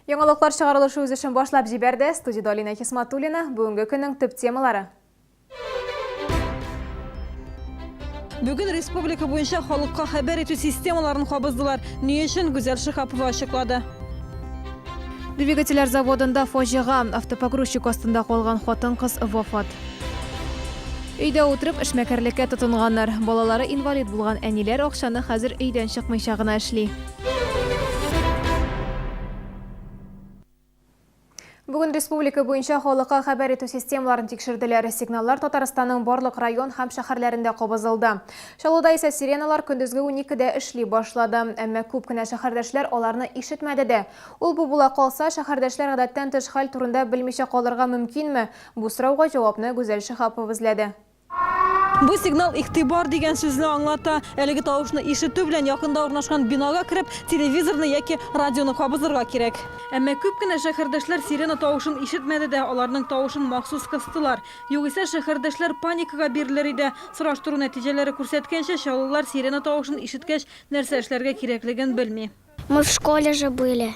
Яңалыклар чыгарылышы үз эшен башлап җибәрде. Студиядә Алинә Хисматуллина. Бүгенге көннең төп темалары. Бүген республика буенча халыкка хәбәр итү системаларын кабыздылар. Ни өчен, Гүзәл Шиһапова ачыклады. Двигательләр заводында фаҗига, автопогрузчик астында калган хатын-кыз вафат. Өйдә утырып эшмәкәрлеккә тотынганнар. Балалары инвалид булган әниләр акчаны хәзер өйдән чыкмыйча гына эшли. Бүген республика буенча халыкка хәбәр итү системаларын тикшерделәр. Сигналлар Татарстанның барлык район һәм шәһәрләрендә кабызылды. Чаллыда исә сиреналар көндезге уникедә эшли башлады. Әмма күп кенә шәһәрдәшләр аларны ишетмәде дә. Ул-бу була калса, шәһәрдәшләр гадәттән тыш хәл турында белмичә калырга мөмкинме? Бу сорауга җавапны Гүзәл Шиһапова эзләде. Бу сигнал игътибар дигән сүзне аңлата. Әлеге тавышны ишетү белән якында урнашкан бинага кереп, телевизорны яки радионы кабызырга кирәк. Әмма күп кенә шәһәрдәшләр сирена тавышын ишетмәде дә, аларның тавышын махсус кыстылар. Югыйсә, шәһәрдәшләр паникага бирелер иде. Сораштыру нәтиҗәләре күрсәткәнчә, чаллылар сирена тавышын ишеткәч, нәрсә эшләргә кирәклеген белми. Мы в школе же были.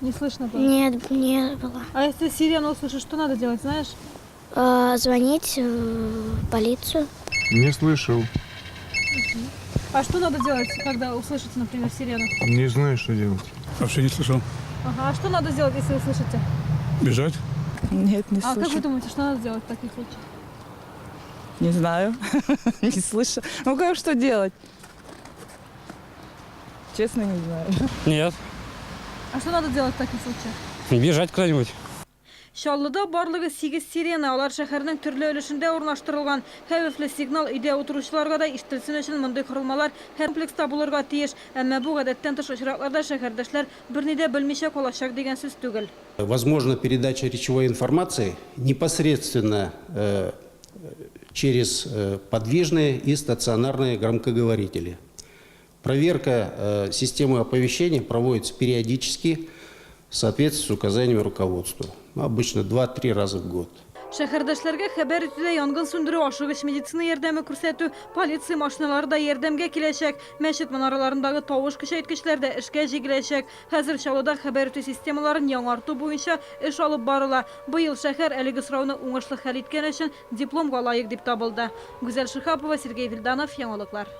Не слышно было? Нет, не было. А если сирену услышишь, что надо делать, знаешь? Э, звонить в полицию. Не слышал. А что надо делать, когда услышите, например, сирену? Не знаю, что делать. Вообще не слышал. Ага, а что надо сделать, если услышите? Бежать? Нет, не А как слышу. вы думаете, что надо делать в таких случаях? Не знаю. Не слышу. Ну как что делать? Честно, не знаю. Нет. А что надо делать в таких случаях? Бежать куда-нибудь. Чаллыда барлыгы 8 сирена, алар шәһәрнең төрле өлешендә урнаштырылган. Хәвефле сигнал өйдә утыручыларга да ишетелсен өчен мондый корылмалар һәр комплекста булырга тиеш. Әмма бу гадәттән тыш очракларда шәһәрдәшләр берни дә белмичә калачак дигән сүз түгел. Возможна передача речевой информации непосредственно э, через э, подвижные и стационарные громкоговорители. Проверка э, системы оповещения проводится периодически в соответствии с указаниями руководства. Ну, обычно 2-3 раза в год. Шәһәрдәшләргә хәбәр итүдә янгын сүндерү, ашыгыч медицина ярдәме күрсәтү, полиция машиналары да ярдәмгә киләчәк. Мәчет манараларындагы тавыш көчәйткечләр дә эшкә җигеләчәк. Хәзер Чаллыда хәбәр итү системаларын яңарту буенча эш алып барыла. Быел шәһәр әлеге сорауны уңышлы хәл иткән өчен дипломга лаек дип табылды. Гүзәл Шиһапова, Сергей Вильданов, Яңалыклар.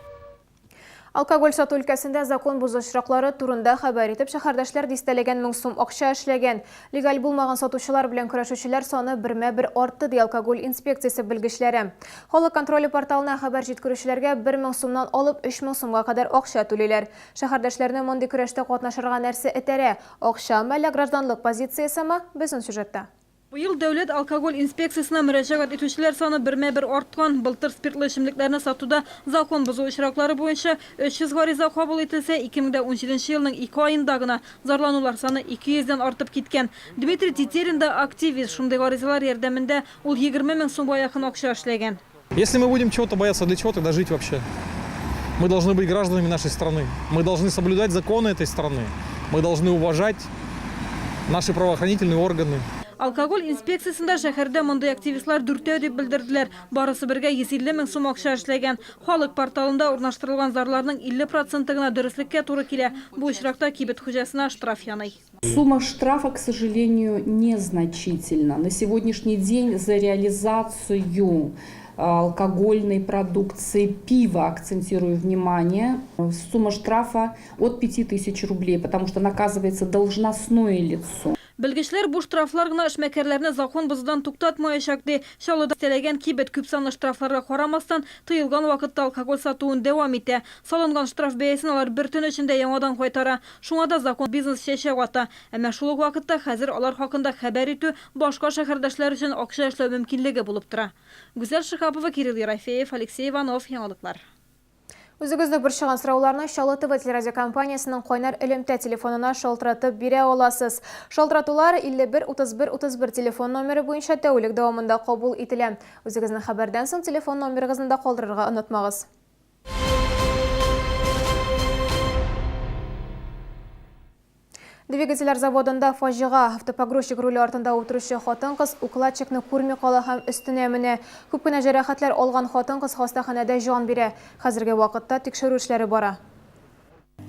Алкоголь сату өлкәсендә закон бозу очраклары турында хәбәр итеп, шәһәрдәшләр дистәләгән мең сум акча эшләгән. Легаль булмаган сатучылар белән көрәшүчеләр саны бермә-бер артты, ди алкоголь инспекциясе белгечләре. Халык контроле порталына хәбәр җиткерүчеләргә бер мең сумнан алып өч мең сумга кадәр акча түлиләр. Шәһәрдәшләрне мондый көрәштә катнашырга нәрсә этәрә? Акчамы, әллә гражданлык позициясеме? Безнең сюжетта. Быел дәүләт алкоголь инспекциясенә мөрәҗәгать итүчеләр саны бермә-бер арткан. Былтыр спиртлы эчемлекләрне сатуда закон бозу очраклары буенча 300 гариза кабул ителсә, 2017 елның ике аенда гына зарланулар саны 200 дән артып киткән. Дмитрий Тетерин да активист, шундый гаризалар ярдәмендә ул 20 мең сумга якын акча эшләгән. Если мы будем чего-то бояться, для чего тогда жить вообще? Мы должны быть гражданами нашей страны. Мы должны соблюдать законы этой страны. Мы должны уважать наши правоохранительные органы. Алкоголь инспекциясендә шәһәрдә мондый активистлар дүртәү дип белдерделәр. Барысы бергә 150 мең сум акча эшләгән. Халык порталында урнаштырылган зарларның 50 проценты гына дөреслеккә туры килә. Бу очракта кибет хуҗасына штраф яный. Сумма штрафа, к сожалению, незначительна. На сегодняшний день за реализацию алкогольной продукции пива, акцентирую внимание, сумма штрафа от 5000 рублей, потому что наказывается должностное лицо. Белгечләр бу штрафлар гына эшмәкәрләрне закон бозудан туктатмаячак, ди. Чаллыда дистәләгән кибет күпсанлы штрафларга карамастан, тыелган вакытта алкоголь сатуын дәвам итә. Салынган штраф бәясен алар бер төн эчендә яңадан кайтара. Шуңа да закон бизнес чәчәк ата. Әмма шул ук вакытта хәзер алар хакында хәбәр итү башка шәһәрдәшләр өчен акча эшләү мөмкинлеге булып тора. Гүзәл Шиһапова, Кирилл Ерофеев, Алексей Иванов, Яңалыклар. Үзегезне борчыган сорауларны Чаллы ТВ телерадиокомпаниясенең кайнар элемтә телефонына шалтыратып бирә аласыз. Шалтыратулар 51 31 31 телефон номеры буенча тәүлек дәвамында кабул ителә. Үзегезнең хәбәрдән соң телефон номерыгызны да калдырырга онытмагыз. Двигательләр заводында фаҗига. Автопогрузчик руле артында утыручы хатын-кыз укладчикны күрми кала һәм өстенә менә. Күп кенә җәрәхәтләр алган хатын-кыз хастаханәдә җан бирә. Хәзерге вакытта тикшерү эшләре бара.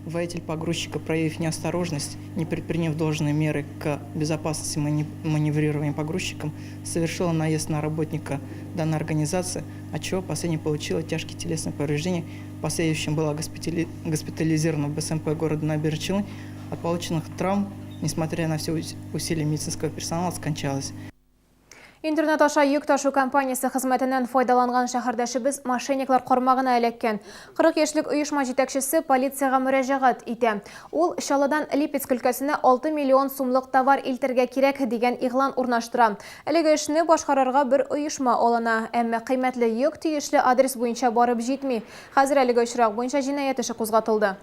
Водитель погрузчика, проявив неосторожность, не предприняв должные меры к безопасности маневрирования погрузчиком, совершила наезд на работника данной организации, отчего последний получила тяжкие телесные повреждения. В последующем была госпитализирована в БСМП города Набережные Челны. От полученных травм, несмотря на все усилия медицинского персонала, скончалась. Интернет аша йөк ташу компаниясе хезмәтеннән файдаланган шәһәрдәшебез мошенниклар кармагына эләккән. 40 яшьлек оешма җитәкчесе полициягә мөрәҗәгать итә. Ул Чаллыдан Липецк өлкәсенә 6 миллион сумлык товар илтергә кирәк дигән игълан урнаштыра. Әлеге эшне башкарырга бер оешма алына. Әмма кыйммәтле йөк тиешле адрес буенча барып җитми. Хәзер әлеге очрак буенча җинаять эше кузгатылды.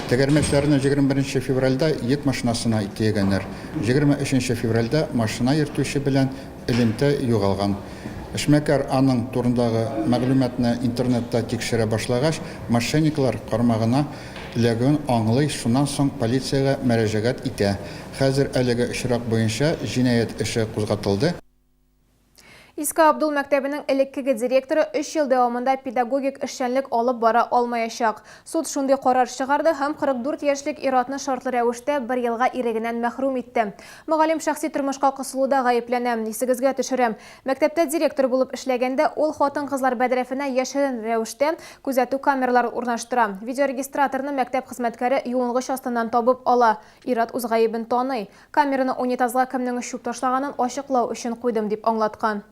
Тәгәрмәчләрне 21 нче февральдә йөк машинасына төягәннәр. 23 нче февральдә машина йөртүче белән элемтә югалган. Эшмәкәр аның турындагы мәгълүматны интернетта тикшерә башлагач, мошенниклар кармагына эләгүен аңлый, шуннан соң полициягә мәрәҗәгать итә. Хәзер әлеге очрак буенча җинаять эше кузгатылды. Иске Абдул мәктәбенең элеккеге директоры өч ел дәвамында педагогик эшчәнлек алып бара алмаячак. Суд шундый карар чыгарды һәм 44 яшьлек ир-атны шартлы рәвештә бер елга ирегеннән мәхрүм итте. Мөгаллим шәхси тормышка кысылуда гаепләнә. Исегезгә төшерәм, мәктәптә директор булып эшләгәндә ул хатын-кызлар бәдрәфенә яшерен рәвештә күзәтү камералары урнаштыра. Видеорегистраторны мәктәп хезмәткәре юынгыч астыннан табып ала. Ир-ат үз гаебен таный. Камераны унитазга кемнең чүп ташлаганын ачыклау өчен куйдым, дип аңлаткан.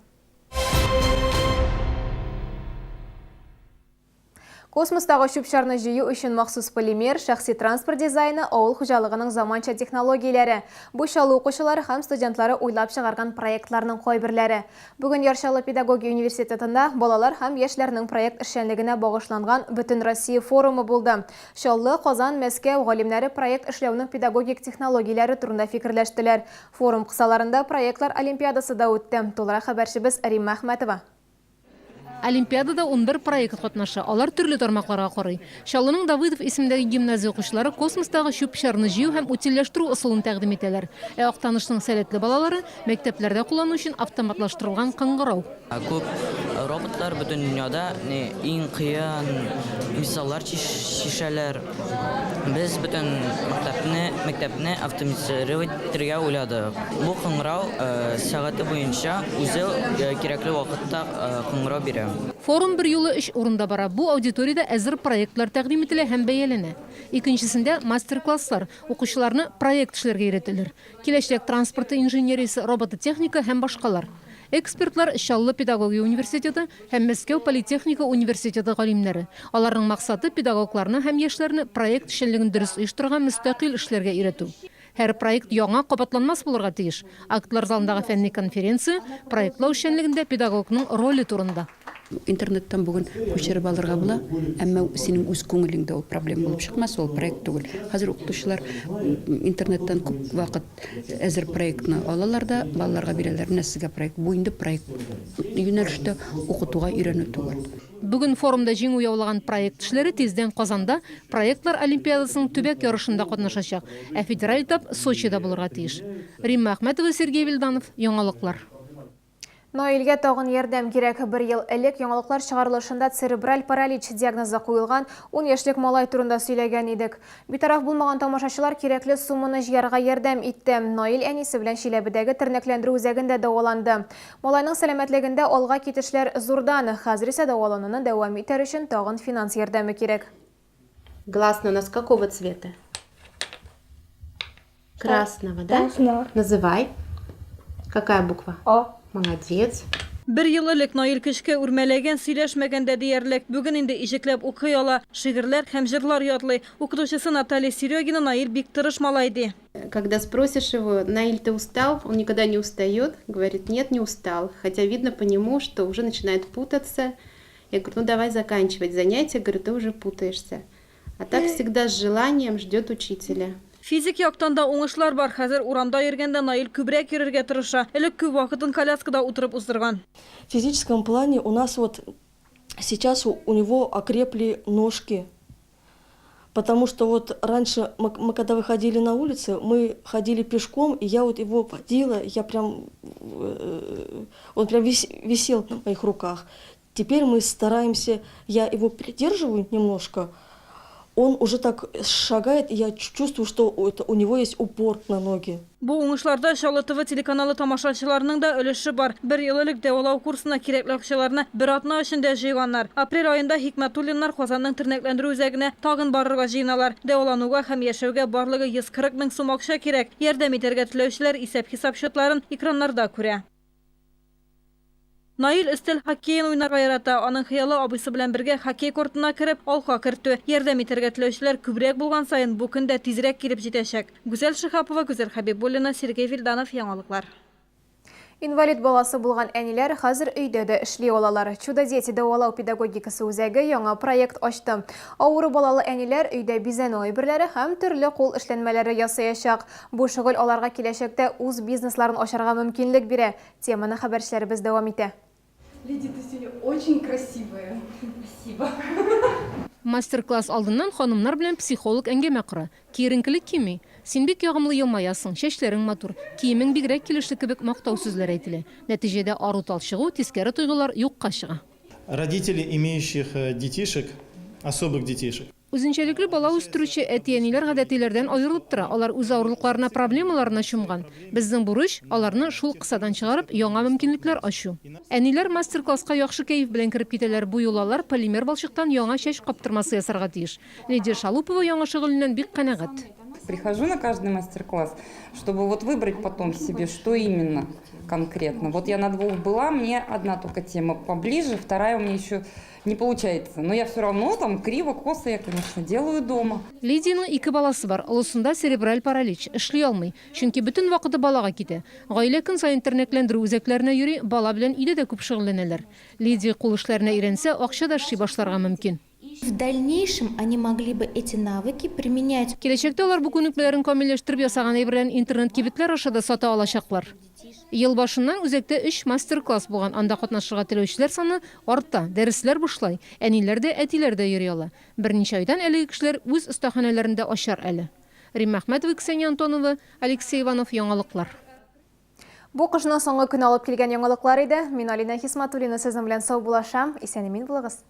Космостагы чүп-чарны җыю өчен махсус полимер, шәхси транспорт дизайны, авыл хуҗалыгының заманча технологияләре. Бу Чаллы укучылары һәм студентлары уйлап чыгарган проектларның кайберләре. Бүген Яр Чаллы педагогия университетында балалар һәм яшьләрнең проект эшчәнлегенә багышланган Бөтенроссия форумы булды. Чаллы, Казан, Мәскәү галимнәре проект эшләүнең педагогик технологияләре турында фикерләштеләр. Форум кысаларында проектлар олимпиадасы да үтте. Тулырак хәбәрчебез Римма Әхмәтова. Олимпиадада 11 проект катнаша, алар төрле тармакларга карый. Чаллының Давыдов исемендәге гимназия укучылары космостагы чүп-чарны җыю һәм утильләштерү ысулын тәкъдим итәләр. Ә Актанышның сәләтле балалары, мәктәпләрдә куллану өчен автоматлаштырылган кыңгырау. Күп роботлар бөтен дөньяда иң кыен мисаллар чишәләр. Без бөтен мәктәпне, мәктәпне автоматизировать итәргә уйладык. Бу кыңгырау сәгате буенча үзе кирәкле вакытта кыңгырау бирә. Форум берьюлы өч урында бара. Бу аудиториядә әзер проектлар тәкъдим ителә һәм бәяләнә. Икенчесендә, мастер-класслар, укучыларны проект эшләргә өйрәтәләр. Киләчәк транспорты инженериясе, робототехника һәм башкалар. Экспертлар, Чаллы педагогия университеты һәм Мәскәү политехника университеты галимнәре. Аларның максаты, педагогларны һәм яшьләрне проект эшчәнлеген дөрес оештырырга, мөстәкыйль эшләргә өйрәтү. Һәр проект яңа, кабатланмас булырга тиеш. Актлар залындагы фәнни конференция проектлау эшчәнлегендә педагогның роле турында. Интернеттан бүген күчереп алырга була, әмма синең үз күңелеңдә ул проблема булып чыкмас, ул проект түгел. Хәзер укытучылар интернеттан күп вакыт Әзер проектны алалар да, балаларга бирәләр. Менә сезгә проект. Бу инде проект юнәлештә укытуга өйрәнү түгел. Бүген форумда җиңү яулаган проект эшләре тиздән Казанда Проектлар олимпиадасының төбәк ярышында катнашачак, ә федераль этап Сочида булырга тиеш. Римма Әхмәтова, Сергей Вилданов, Яңалыклар. Наилгә тагын ярдәм кирәк. Бер ел элек яңалыклар чыгарылышында церебраль паралич диагнозы куелган ун яшьлек малай турында сөйләгән идек. Битараф булмаган тамашачылар кирәкле сумманы җыярга ярдәм итте. Наил әнисе белән Чиләбедәге тернәкләндерү үзәгендә дәваланды. Малайның сәламәтлегендә алга китешләр зурдан. Хәзер исә дәвалануны дәвам итәр өчен тагын финанс ярдәме кирәк. Гласный у нас какого цвета? Красного, да? Красного. Называй. Какая буква? О. Молодец. Бер ел элек Наил көчкә үрмәләгән, сөйләшмәгән дә диярлек. Бүген инде иҗекләп укый ала, шигырьләр һәм җырлар ятлый. Укытучысы Наталья Серегина Наил бик тырыш малай, ди. Когда спросишь его, Наиль, ты устал? Он никогда не устает, говорит, нет, не устал. Хотя видно по нему, что уже начинает путаться. Я говорю, ну давай заканчивать занятие, говорю, ты уже путаешься. А так всегда с желанием ждет учителя. Физик яктан да уңышлар бар. Хәзер урамда йөргәндә Наил күбрәк йөрергә тырыша. Элек күп вакытын коляскада утырып уздырган. В физическом плане у нас вот сейчас у него окрепли ножки. Потому что вот раньше мы, мы когда выходили на улицы, мы ходили пешком, и я вот его водила, я прям, он прям висел на моих руках. Теперь мы стараемся, я его придерживаю немножко, Он уже так шагает, и я чувствую, что это, у него есть упор на ноги. Бу уңышларда Чаллы ТВ телеканалы тамашачыларының да өлеше бар. Бер ел элек дәвалау курсына кирәкле акчаларны бер атна эчендә җыйганнар. Апрель аенда Хикмәтуллиннар Казанның тернәкләндерү үзәгенә тагын барырга җыеналар. Дәвалануга һәм яшәүгә барлыгы 140 мең сум акча кирәк. Ярдәм итәргә теләүчеләр исәп-хисап счетларын экраннарда күрә. Наил өстәл хоккеен уйнарга ярата. Аның хыялы абыйсы белән бергә хоккей кортына кереп, алка кертү. Ярдәм итәргә теләүчеләр күбрәк булган саен бу көн дә тизрәк килеп җитәчәк. Гүзәл Шиһапова, Гүзәл Хәбибуллина, Сергей Вильданов, Яңалыклар. Инвалид баласы булган әниләр хәзер өйдә дә эшли алалар. Чудо-дети дәвалау педагогикасы үзәге яңа проект ачты. Авыру балалы әниләр өйдә бизәнү әйберләре һәм төрле кул эшләнмәләре ясаячак. Бу шөгыль аларга киләчәктә үз бизнесларын ачарга мөмкинлек бирә. Теманы хәбәрчеләребез дәвам итә. Лидия, ты сегодня очень красивая. Спасибо. Мастер-класс алдыннан ханымнар белән психолог әңгәмә кора. Киеренкелек кими. Син бик ягымлы елмаясың, чәчләрең матур, киемең бигрәк килешле кебек мактау сүзләре әйтелә. Нәтиҗәдә ару-талчыгу, тискәре тойгылар юкка чыга. Родители, имеющих детишек, особых детишек. Үзенчәлекле бала үстерүче әти-әниләр гадәтиләрдән аерылып тора, алар үз авырлыкларына, проблемаларына чумган. Безнең бурыч, аларны шул кысадан чыгарып, яңа мөмкинлекләр ачу. Әниләр мастер-класска яхшы кәеф белән кереп китәләр, бу юлы алар полимер балчыктан яңа чәч каптырмасы ясарга тиеш. Лидия Шалупова яңа шөгыленнән бик канәгать. Прихожу на каждый мастер-класс, чтобы вот выбрать потом себе, что именно конкретно. Вот я на двух была, мне одна только тема поближе, вторая у меня еще не получается. Но я все равно там криво, косо я, конечно, делаю дома. Лидиянең ике баласы бар. Олысында церебраль паралич, эшли алмый. Чөнки бөтен вакыты балага китә. Гаилә көн саен тернәкләндерү үзәкләренә йөри, бала белән өйдә дә күп шөгыльләнәләр. Лидия кул эшләренә өйрәнсә, акча да эшли башларга мөмкин. В дальнейшем они могли бы эти навыки применять. Киләчәктә алар бу күнекмәләрен камилләштереп ясаган әйберләрен интернет-кибетләр аша да сата алачаклар. Ел башыннан үзәктә өч мастер-класс булган, анда катнашырга теләүчеләр саны арта. Дәресләр бушлай, әниләр дә, әтиләр дә йөри ала. Берничә айдан әлеге кешеләр үз остаханәләрен дә ачар әле. Римма Әхмәтова, Ксения Антонова, Алексей Иванов, Яңалыклар. Бу кышның соңгы көне алып килгән яңалыклар иде. Мин Алинә Хисматуллина сезнең белән саубуллашам. Исән-имин булыгыз.